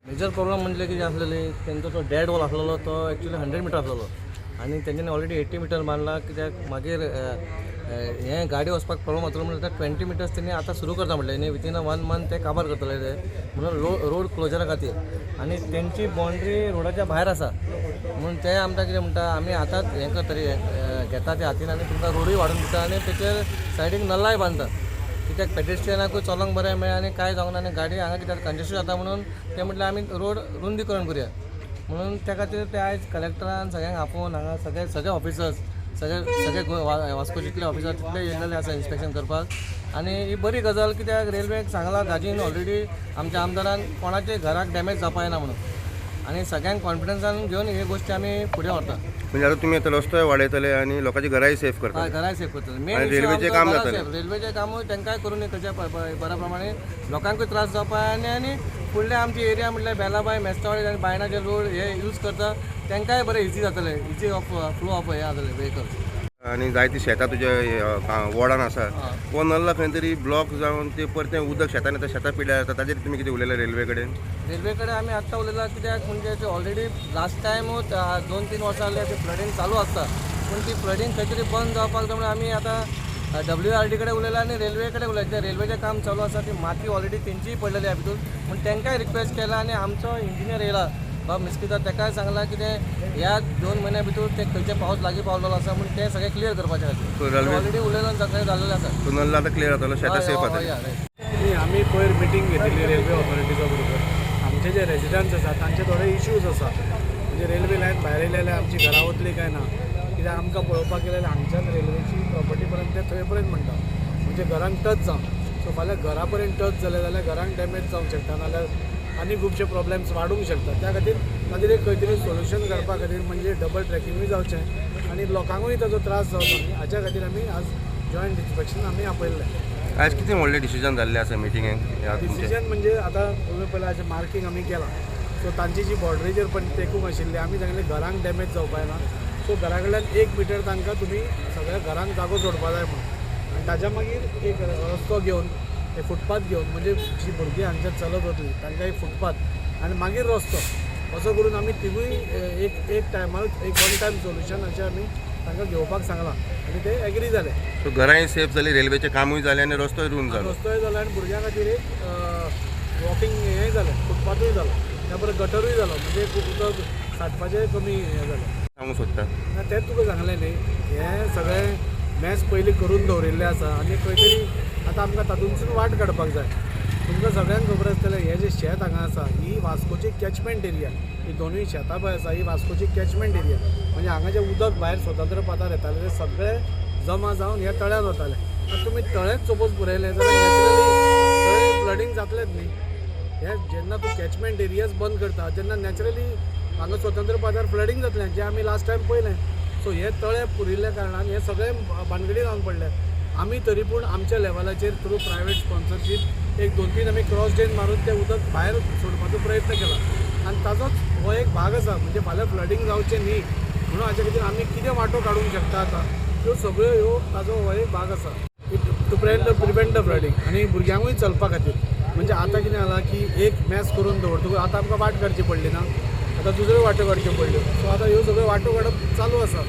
Major problem म्हणले कितें आसलेले, तेंचो तो डेड वॉल आसलेलो तो एक्चुली 100 मिटर आसलेलो आनी तेंच्यांनी ऑलरेडी 80 मिटर बांदला. कित्याक मागीर हें गाडी वचपाक प्रॉब्लम जातलो म्हणून आतां 20 मिटर्स तेणी आतां सुरू करता म्हटलें न्ही. विथीन अ वन मंथ ते काबार करतले ते म्हणून रोड क्लोजरा खातीर. आनी तेंची बाउंड्री रोडाच्या भायर आसा म्हणून ते आमकां कितें म्हणटा, आमी आतांच हें करतले, घेता ते हातीन आनी तुमकां रोडूय वाडून दिता आनी तेचेर सायडीक नल्लाय बांदता, कित्याक पेडेस्ट्रियनाकूय चलोंक बरें मेळ्ळें आनी कांय जावंक ना. आनी गाडी हांगा कित्याक कंजेशन जाता म्हणून ते म्हटलें आमी रोड रुंदीकरण करुया म्हणून. त्या खातीर ते आयज कलेक्टरान सगळ्यांक आपोवन हांगा सगळे सगळे ऑफिसर्स, सगळे सगळे वास्को जितले ऑफिसर तितले येयलेले आसा इन्स्पेक्शन करपाक. आनी ही बरी गजाल, कित्याक रेल्वेक सांगलां दाजीन ऑलरेडी आमच्या आमदारान, कोणाचे घराक डॅमेज जावपा जायना म्हणून आनी सगळ्यांक कॉन्फिडन्सान घेवन ही गोश्टी आमी फुडें व्हरता. म्हणजे आता तुम्ही आता रस्तोय वाडयतले आणि लोकांची घराय सेफ करतले. हय, घराय सेफ करतले मेन. आणि रेल्वेचें काम जातलें. रेल्वेचें कामूय तांकांय करून कशें बऱ्या प्रमाणे लोकांकूय त्रास जावपा. आनी आनी फुडले आमची एरिया म्हटल्यार बेलाबाय, मेस्तावडे आनी बायणाचे रोड हे यूज करता, तांकांय बरें इजी जातलें, इजी ऑफ फ्लो ऑफ हें जातलें वेहिकल्स. आणि जायती शेतां तुज्या वॉर्डान आसा, हो नल्ला खंय तरी ब्लॉक जावन ते परतें उदक शेतान येता, शेतां पिड्यार जाता. ताजेर तुमी कितें उलयले रेल्वे कडेन? रेल्वे कडेन आमी आत्तां उलयला, कित्याक म्हणजे ते ऑलरेडी लास्ट टायम 2-3 वर्सां जाले ते फ्लडींग चालू आसता, पूण ती फ्लडींग खंय तरी बंद जावपाक जाय म्हणून आमी आतां डब्ल्यू आर डी कडेन उलयला आनी रेल्वे कडेन उलयला. रेल्वेचें काम चालू आसा, ती माती ऑलरेडी तेंचीय पडलेली आहा भितूर म्हूण तांकांय रिक्वेस्ट केला. आनी आमचो इंजिनियर येयला बाब मिस्किता, ताकाय सांगलां कितें ह्या 2 म्हयन्या भितर ते खंयचे पावस लागीं पावलेलो आसा म्हूण ते सगळें क्लियर करपाचे खातीर. सो रेल्वे ऑलरेडी उलयलो आनी सगळें जाल्लेलें आसा. तो नल्ला आतां क्लियर जातलो, शेतां सेफ हय, जातली. हय, हय. न्ही, आमी पयर मिटींग घेतिल्ली रेल्वे ऑथॉरिटीच्या बरोबर. आमचे जे रेजिडंट्स आसा तांचे थोडे इश्यूज आसा, म्हणजे रेल्वे लायन भायर येयले जाल्यार आमची घरां वतली काय ना. कित्याक आमकां पळोवपाक गेल्यार हांगच्यान रेल्वेची प्रॉपर्टी पर्यंत ते थंय पर्यंत म्हणटा, म्हणजे घरांक टच जावन. सो फाल्यां घरा पर्यंत टच जालें जाल्यार घरांक डॅमेज जावंक शकता, नाल्यार आनी खुबशे प्रॉब्लेम्स वाडूंक शकता. त्या खातीर ताजेर एक खंय तरी सोल्युशन काडपा खातीर, म्हणजे डबल ट्रॅकिंगूय जावचें आनी लोकांकूय ताजो त्रास जावचो न्ही, हाच्या खातीर आमी आज जॉयंट इन्स्पेक्शन आमी आपयल्लें. आयज कितें व्हडलें डिसिजन जाल्लें आसा मिटिंगेक ह्या तुमचें? डिसिजन म्हणजे आतां तुमी पयलें अशें मार्कींग आमी केलां. सो तांची जी बॉर्डरीचेर पण तेकूंक आशिल्ली, आमी सांगलें घरांक डॅमेज जावपा जायना, सो घरा कडल्यान 1 मिटर तांकां तुमी सगळ्या घरांक जागो सोडपा जाय म्हणून. आनी ताच्या मागीर एक रस्तो घेवन, एक फुटपाथ घेवन, म्हणजे जी भुरगीं हांगच्यान चलत वतलीं तांकां एक फुटपाथ आनी मागीर रस्तो, असो करून आमी तिगूय एक एक टायमार एक वन टायम सोल्युशन अशें आमी तांकां घेवपाक सांगलां आनी ते एग्री जाले. सो घरांय सेफ जाली, रेल्वेचें कामूय जालें आनी रस्तोय रूंद जालो. रस्तोय जालो आनी भुरग्यां खातीर एक वॉकिंग हें जालें, फुटपाथूय जालो, त्या बरोबर गटरूय जालो, म्हणजे खूब उदक साठपाचें कमी हें जालें. सांगूंक सोदता? ना, तेंच तुका सांगलें न्ही, हें सगळें मॅस पयलीं करून दवरिल्लें आसा आनी खंय तरी आतां आमकां तातूंतसून वाट काडपाक जाय. तुमकां सगळ्यांक खबर आसतलें, हें जें शेत हांगा आसा ही वास्कोची कॅचमेंट एरिया. ही दोनूय शेतां पळय आसा, ही वास्कोची कॅचमेंट एरिया, म्हणजे हांगा जें उदक भायर स्वतंत्र पातार येतालें तें सगळें जमा जावन ह्या तळ्यान वतालें. आतां तुमी तळेंच सपोज पुरयलें जाल्यार नॅचरली थंय फ्लडींग जातलेंच न्ही. हें जेन्ना तूं कॅचमेंट एरियाज बंद करता तेन्ना नॅचरली हांगा स्वतंत्र पातार फ्लडींग जातलें, जें आमी लास्ट टायम पळयलें. सो हे तळे पुरिल्ल्या कारणान हे सगळे भानगडी जावन पडले. आमी तरी पूण आमच्या लेवलाचेर थ्रू प्रायवेट स्पॉन्सरशीप एक दोन तीन आमी क्रॉस ड्रेन मारून तें उदक भायर सोडपाचो प्रयत्न केला आनी ताजोच हो एक भाग आसा. म्हणजे फाल्यां फ्लडींग जावचें न्ही म्हणून हाच्या खातीर आमी कितें वांटो काडूंक शकता आतां, त्यो सगळ्यो ह्यो ताजो हो एक भाग आसा to prevent the flooding आनी भुरग्यांकूय चलपा खातीर. म्हणजे आतां कितें जालां की एक मॅस करून दवरतकूच आतां आमकां वाट काडची पडली ना, आतां दुसऱ्यो वाट्यो काडच्यो पडल्यो. सो आतां ह्यो सगळ्यो वाटो काडप चालू आसा.